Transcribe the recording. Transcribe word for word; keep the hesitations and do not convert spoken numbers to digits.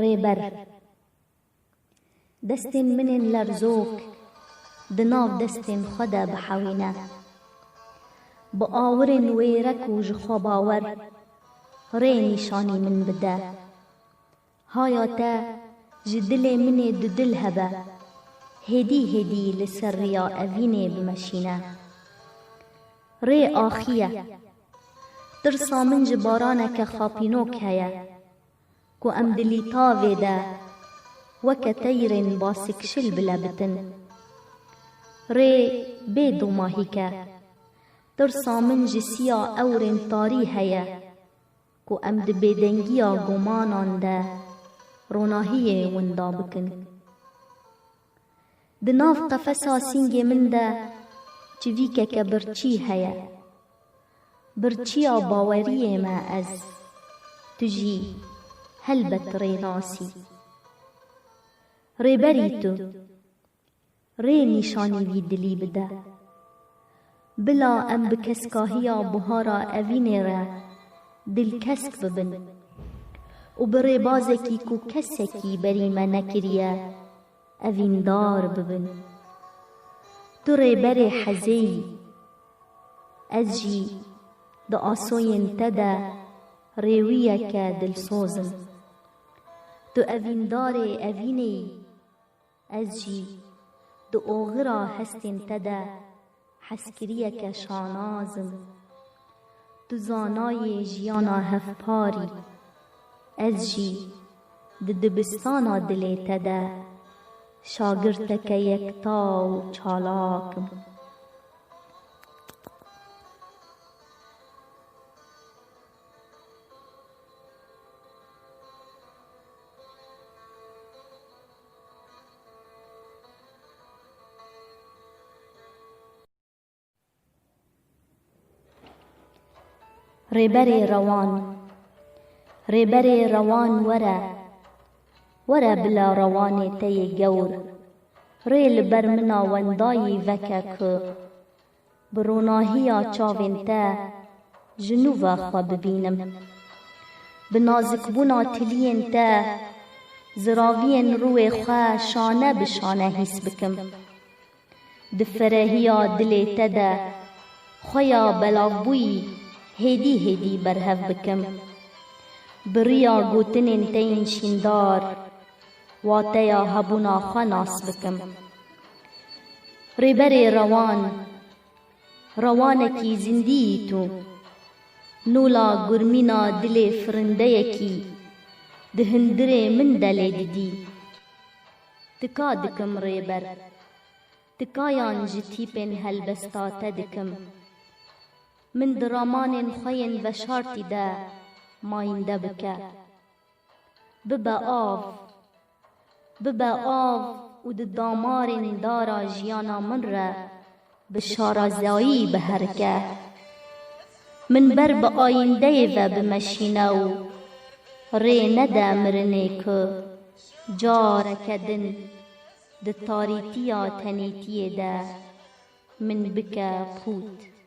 Rêber. Destên min ên lerzok di nav destên xwe de bihewîne. Bi awirên wêrek û ji xwe bawer rê nîşanî min bide. Haya te ji dilê min ê dudil hebe, hêdî hêdî li ser riya evînê bimeşîne. Rê axiye. Tirsa min ji baraneke xapînok heye, ku em di lîtavê de weke teyrên basikşil bilebitin. Rê bê domahîk e. Tirsa min ji siya ewrên tarî heye, ku em di bêdengiya gomanan de ronahiyê winda bikin. Di nav qefesa sîngê min de çivîkeke birçî heye. Birçiya baweriyê me ez, tu jî helbet rê nasî. Rêberî tu, rê nîşanî vî dilî bide. Bila em bi keskahiya buhara evînê re dilkesk bibin û bi rêbazekî ku kesekî berî me nekiriye, evîndar bibin. Tu rêberê hezê yî. Ez jî di asoyên te de rêwiyeke dilsoz im. Tu evîndarê evînê yî. Ez jî di oxira hestên te de hezkiriyeke şanaz im. Tu zanayê jiyana hevpar î. Ez jî di dibistana dilê te de şagirteke yekta û çalak im. Rêberê rewan. Rêberê rewan were. Were bila rewanê te yê gewr rê li ber min a wendayî veke ku bi ronahiya çavên te ji nû ve xwe bibînim. Bi nazikbûna tiliyên te ziraviyên rûyê xwe şane bi şane hîs bikim. Di ferehiya dilê te de xwe ya belavbûyî hêdî hêdî berhev bikim. Bi riya gotinên te yên şîndar wateya hebûna xwe nas bikim. Rêberê rewan, rewanekî zindî yî tu. Nûla gurmîna dilê firindeyekî di hundirê min de lê didî. Tika dikim rêber. Tikayan ji tîpên helbesta te dikim. Min di ramanên xwe yên veşartî de mayînde bike. Bibe av. Bibe av û di damarên dara jiyana min re bi şarazayî biherike. Min ber bi ayîndeyê ve bimeşîne û rê nede mirinê ku careke din di tarîtiya tenêtiyê de min bike pût.